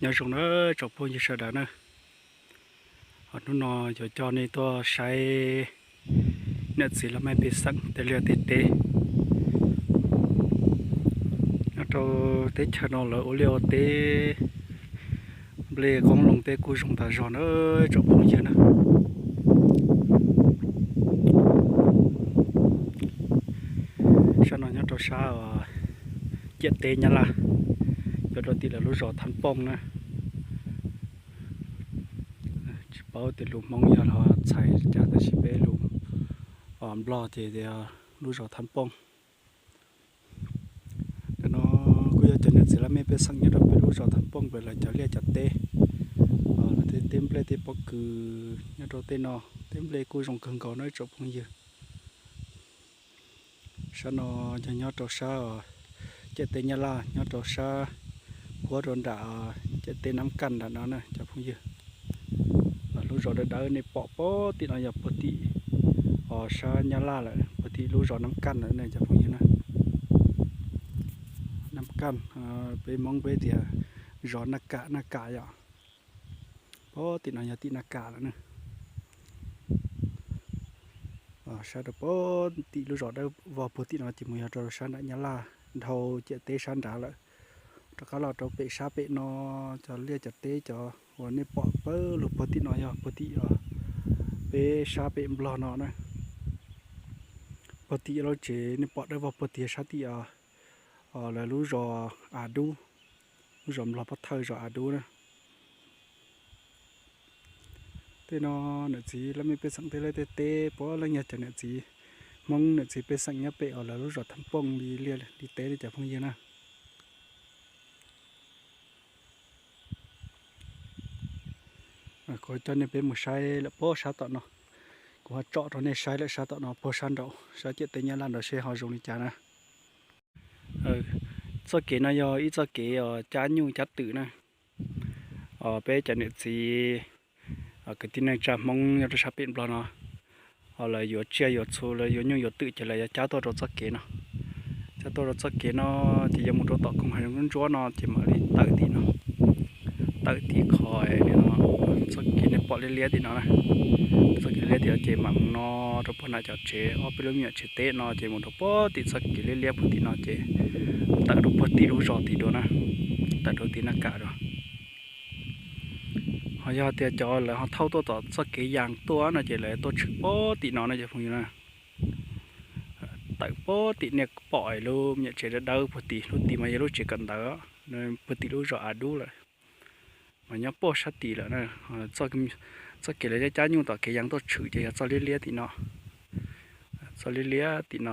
Nyob zoo na tsoom phooj ywg sawv daws na, hnub no yuav coj nej tuaj saib niam txiv laj mej pej xeem tej liaj tej teb. Nyob rau teb chaws no lawv ua liaj ua teb, nplej qoob loo tej kuj zoo tas zog na tsoom phooj ywg na. Sab no nyob rau sab ciam teb Nyab Laj, yuav rau tim lawv lub zos Thab Pooj na. Tsis paub tias lus Hmoob yog los txhais cas tab sis peb lus Nplog ces tias lub zos Thab Pooj. Ntawm no kuj yog cov niam txiv laj mej pej xeem nyob rau peb lub zos Thab Pooj pem lawv cov liaj cov teb, lawv tej teb nplej tej pob kws nyob rau tej no, teb nplej kuj zoo kawg nkaus na tsoom phooj ywg. Sab no yog nyob rau sab ciam teb Nyab Laj, nyob rau sab puab rau nram ciam teb Nab Kaj nram no na cov phooj ywg. Lub zos dawb dawb nej pom puag tim no yog puag tim sab Nyab Laj lawm, puag tim lub zos Nab Kaj lawm na cov phooj ywg na. Nab Kaj, peb Hmoob peb tias zos Naj Kam, Naj Kam yom. Puag tim no yog tim Naj Kam lawm na. Sab rau puag tim lub zos dawb vog puag tim no ces mus yog rau sab nram Nyab Laj dhau ciam teb sab nrad lawm. Rov qab los rau pem sab pem no cov liaj cov teb cov uas nej pom pawg lug puag tim no yog puag tim peb sab pem Nplog no na. Puag tim lub tsev nej pom dawb vog puag tim sab tim lawv lub zos Av Dub, lub zos Nplog Pob Thawj zos Av Dub na. Tej no niam txiv laj mej pej xeem tej liaj tej teb puav leej yog cov niam txiv Hmoob niam txiv pej xeem nyob pem uas lawv lub zos Thab Pooj li liaj li teb li cov phooj ywg na. Kuv coj nej peb mus saib lawm puag sab tom no. Kuv ho tsom rau nej saib lawm sab tom no puag sab nraud sab ciam teb Nyab Laj nraud seb ho zoo li cas na. Txoj kev no yog ib txoj kev cab nyuj cab twm na. Peb cov niam txiv kwv tij neej tsa Hmoob nyob rau sab pem Nplog no, lawv yuav tsiaj yuav txhu lawv yuav nyuj yuav twm ces lawv yuav cab tuaj rau txoj kev no. Cab tuaj rau txoj kev no ces yuav mus rau tom koog hav zoov ntsuab no ces mam li tawm tim no. Tawm tim qhov txoj kev nej pom liab liab tim no na. Txoj kev liab tim no ces mam mus no rau puag nram cov tsev ob peb lub me nyuam tsev teb no ces mus rau puag tim txoj kev liab liab puag tim no ces tawm rau puag tim lub zos tim dua na. Tawm rau tim Naj Kam dua. Ho yog tias cov lawv ho thauj tuaj tom txoj kev yas tuaj no ces lawv tuaj tshwm puag tim no na cov phooj ywg na. Tawm puag tim nej pom lub me nyuam tsev dawb dawb puag tim, lub tim mas yog lub tsev kawm ntawv puag tim lub zos Av Dub lawm. Mas nyob puag sab tim lawm na. Txoj kev lawv cab cab nyuj tom kev yas tuaj tshwm ces yog txoj liab liab tim no. Txoj liab liab tim no,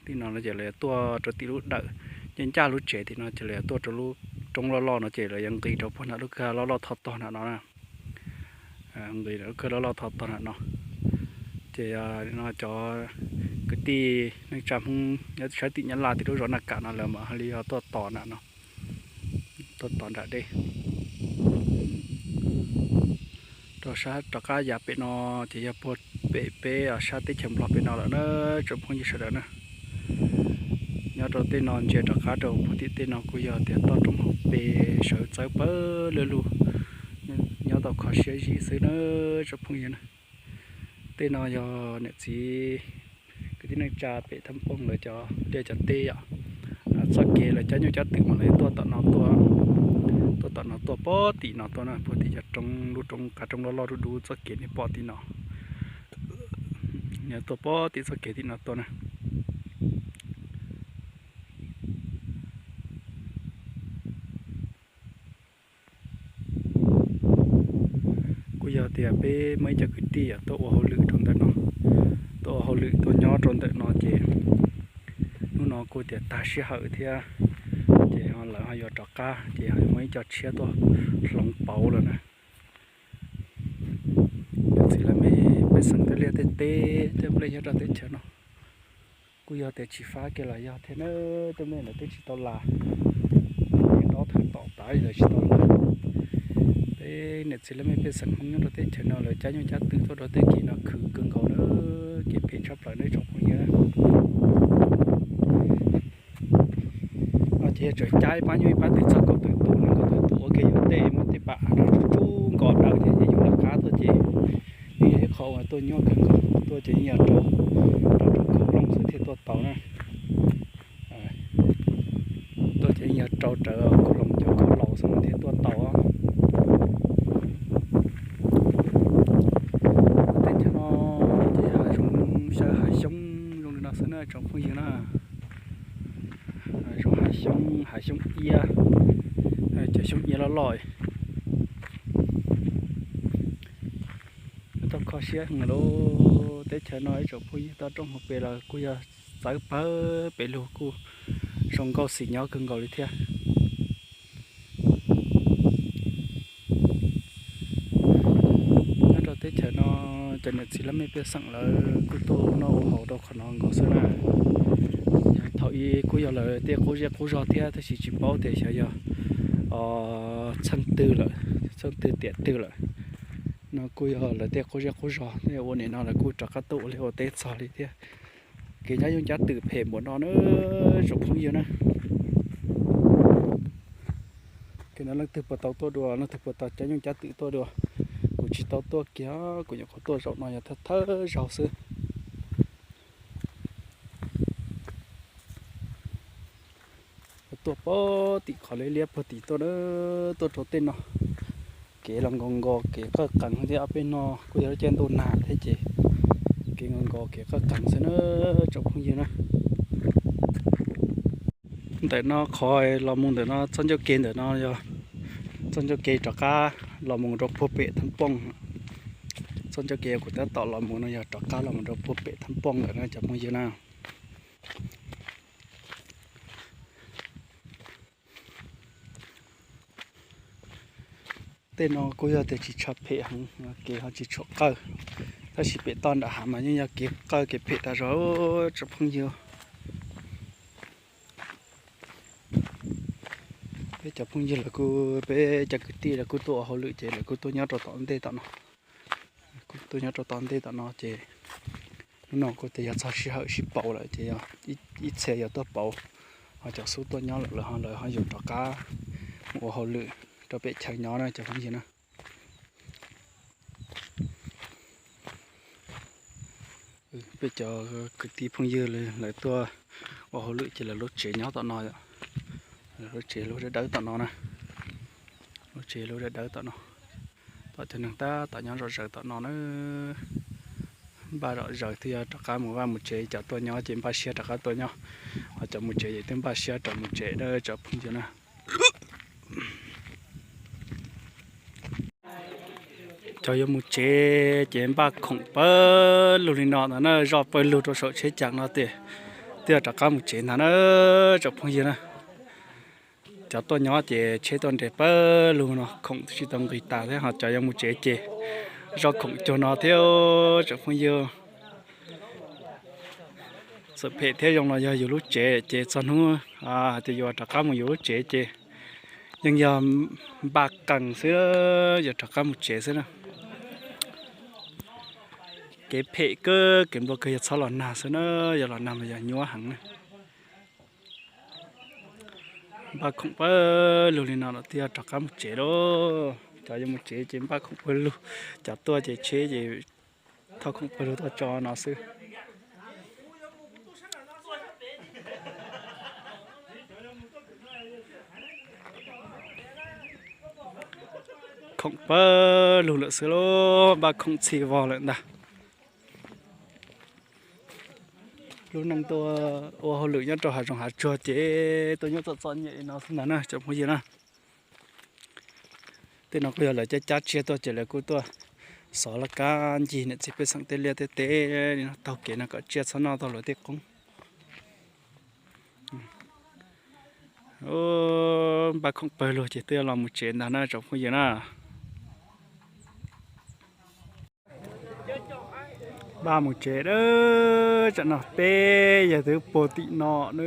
tim no ces lawv tuaj rau tim lub dawm, nce ncaj lub tsev tim no ces lawv tuaj rau lub roob loj loj no ces lawv yuav nqis rau puag nram lub kawg loj loj tho tog nram no na. Nqis lub kawg loj loj tho tog nram no. Ces no cov kwv tij neej tsa Hmoob nyob sab tim Nyab Laj tim lub zos Naj Kam no lawv mam li tuaj tos nram no, tuaj tos nram dej. Rau sab rov qab yav pem no ces yog puag pem peb sab teb chaws Nplog pem no lawm na tsoom phooj ywg sawv daws na. Nyob rau tej no ntsia rov qab rau puag tim tej no kuj yog tias toj roob hauv pes sawv txawb pawg lug lug, nyob tau kho siab zim xwb na tsoom phooj ywg na. Tej no yog niam txiv kwv tij neej tsa pem Thab Pooj lawv cov liaj cov teb yom. Txoj kev lawv cab nyuj cab twm mas lawv tuaj tom no tuaj, tuaj tom no tuaj puag tim no tuaj na, puag tim cov roob lub roob qab roob loj loj dub dub txoj kev nej pom tim no. Tuaj puag tim txoj kev tim no tuaj na. Kuj yog tias peb muaj ib co kwv tij tuaj ua hauj lwm rau ntawm no, tuaj ua hauj lwm tuaj nyob rau ntawm no ces hnub no kuj tias tag sij hawm thiab ces lawv ho yuav rov qab ces ho muaj ib co tshiab tuaj hloov pauv lawm na. Txiv laj mej pej xeem tej liaj tej teb tej nplej nyob rau teb chaws no kuj yog tias tsis fab kiag los yog thiab na, tej nplej lawv twb tsis tau las, dob thawj tom tav li lawv tsis tau las. Peb niam txiv laj mej pej xeem Hmoob nyob rau teb chaws no lawv cab nyuj cab twm tuaj rau tej kev no khwv kawg nkaus na, kev phem tshaj plaws na tsoom phooj ywg. No ces yog tseem cab ib pab nyuj ib pab twm txog kaum tawm tus nees nkaum tawm tus ua ke yus tej muab Tuaj nyuaj kawg nkaus, tuaj ces yeej yog rau, rau, rau khau loos xwb thiaj tuaj tau na. Tuaj ces yeej yog rau rawv khau loos cov khau laus xwb thiaj tuaj tau. Teb chaws no ces hav zoov xyaw hav xyoob zoo li no xwb na tsoom phooj ywg na. Zoo hav xyoob, hav xyoob iab, cov xyoob iab loj loj. Tau kho siab heev lub teb chaws no ib tsoom phooj ywg, toj roob hauv pes los kuj yog txawv pawg pes lug, kuj zoo nkauj xim nyob kawg nkaus li thiab. Nyob rau teb chaws no cov niam txiv laj mej pej xeem lawv kuj tuaj ua noj ua haus rau qhov no nkaus xwb na. Thaum ub kuj yog lawv tej qub zej qub zog thiab tab sis tsis paub tias xyov yog txheej twg lawm, txheej twg tiam twg lawm. No kuj yog lawv tej qub zej qub zog, ua nim no lawv kuj rov qab tuaj ua liaj ua teb txog li thiab. Kev cab yooj cab twm phem npaum no na tsoom phooj ywg na. Kev no leej twg puas tau tuaj dua, leej twg puas tau cab yooj cab twm tuaj dua? Kuv tsis tau tuaj kiag, kuv nyuam qhuav tuaj zaum no yog thawj thawj zaug xwb. Tuaj pog tim qhov liab liab pog tim tuaj, tuaj rau tej no, kev los nkos nkos, kev qawj qees thiab. Ob peb no kuj yog lub caij ntuj nag thiab ces kev nkos nkos kev qawj qees xwb na tsoom phooj ywg na. Ntawm no qhov los mus ntawm no txoj ncauj ke ntawm no yog txoj ncauj ke rov qab los mus rau puag pem Thab Pooj. Txoj ncauj ke kuv tab tom los mus no yog rov qab los mus rau puag pem Thab Pooj ntawm no cov phooj ywg na. Tej no kuj yog tias tsis tshaj phem heev, kev ho tsis tshua qawj, tab sis pem toj nram hav mas yeej yog kev qawj kev phem tas zog tsoom phooj ywg. Peb cov phooj ywg lawv kuj, peb cov kwv tij lawv kuj tuaj ua hauj lwm ces lawv kuj tuaj nyob rau tom ntej tom no. Kuj tuaj nyob rau tom ntej tom no ces hnub no kuj tias yog txog sij hawm sib pauv lawm ces yog ib txhia yog tuaj pauv, ho cov xub tuaj nyob lawm lawv ho, lawv ho yuav rov qab mus ua hauj lwm rau pem chaw nyob na cov phooj ywg na. Peb cov kwv tij phooj ywg lawv tuaj ua hauj lwm ces lawv lub tsev nyob tom no, lawv lub tsev lub dawb dawb tom no na, lub tsev lub dawb dawb tom no, tom cov neeg tab tom nyob zom zaws tom no na. Npaj zom zaws thiaj yog rov qab mus vaj mus tsev, cov tuaj nyob ces npaj siab rov qab tuaj nyob, ho cov mus tsev ces twb npaj siab rov mus tsev na cov phooj ywg na. Cov yuav mus tsev ces npaj khoom pawg lug li no ntag na, zoj pawg lug rau saum tsheb cas no tias twb yog rov qab mus tsev ntag na tsoom phooj ywg na. Cov tuaj nyob ces tsheb tuaj nres pawg lug no, khoom tsis tau nqis tas thiab, ho cov yuav mus tsev ces zoj khoom cuag no thiab tsoom phooj ywg. Txawm phem thiab zoo los yog yus lub tsev ces txog hnub hais tias yuav rov qab mus yus lub tsev ces yeej yog npaj qees xwb, yuav rov qab mus tsev xwb na. Kev phem kawg kev nplua kawg yog txhob los nag xwb na, yog los nag mas yog nyuaj heev na. Npaj khoom pawg lug li no los twb yog rov qab mus tsev lauj. Cov yuav mus tsev ces npaj khoom pawg lug, cov tuaj ces tsheb ces thauj khoom pawg lug tuaj tso no xwb. Khoom pawg lug lawm xwb lauj, npaj khoom txhij vog lawm ntag. Lub neej tuaj ua hauj lwm nyob rau hav zoov hav tsuag ces tuaj nyob txom txom nyem li no xwb ntag na cov phooj ywg na. Tej no kuj yog lawv cab cab tsiaj tuaj ces lawv kuj tuaj xov laj kab ncig niam txiv pej xeem tej liaj tej teb li no taug kev no kom tsiaj txhob noj tau luag tej qoob. Npaj khoom pawg lug ces twb yuav los mus tsev ntag na tsoom phooj ywg na. Npaj mus tsev, tsam no peb yawg twb puag tim no na.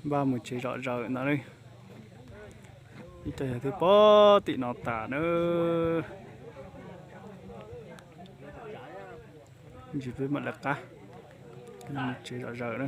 Npaj mus tsev zom zaws ntag na. Ib co yawg twb puag tim no tas na. Ntsis peb mam lawv qab, mus tsev zom zaws na.